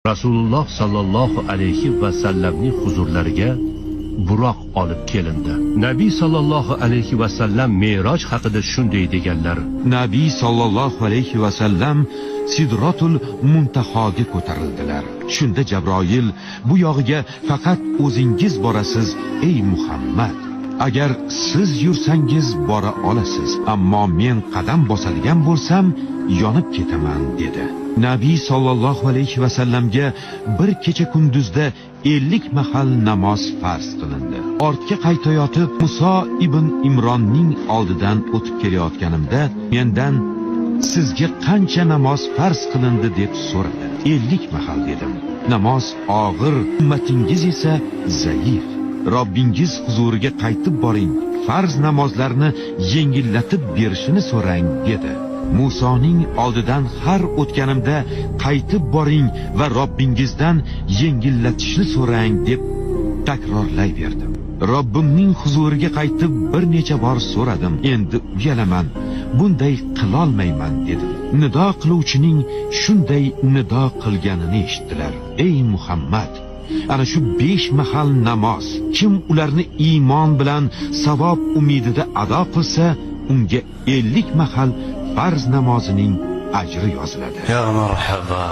Rasululloh sallallohu alayhi va sallamning huzurlariga Buroq olib kelindi. Nabiy sallallohu alayhi va sallam Me'roj haqida shunday deganlar: Nabiy sallallohu alayhi va sallam Sidrotul Muntahoga ko'tarildilar. Shunda Jabroil: "Bu yog'iga faqat o'zingiz borasiz, ey Muhammad. Agar siz yursangiz bora olasiz, ammo men qadam bosadigan bo'lsam yonib ketaman" dedi. Nabiy sallallohu alayhi va sallamga bir kecha kunduzda 50 mahal namoz farz qilindi. Ortga qaytayotib Muso ibn Imronning oldidan o'tib kelayotganimda mendan "Sizga qancha namoz farz qilindi?" deb so'radi. 50 mahal dedim. Namoz og'ir, ummatingiz esa zaif. Robbingiz huzuriga qaytib boring, farz namozlarni yengillatib berishini so'rang dedi. Musoning oldidan har o'tganimda qaytib boring va Robbingizdan yengillatishni so'rang deb takrorlay berdim. Robbimning huzuriga qaytib bir necha bor so'radim. Endi uyalaman, bunday qilolmayman dedim. Nido qiluvchining shunday nido qilganini eshitdilar. Ey Muhammad, ana shu 5 mahal namoz, kim ularni iymon bilan savob umidida ado qilsa, unga 50 mahal farz namozining ajri yoziladi. Ya marhaba.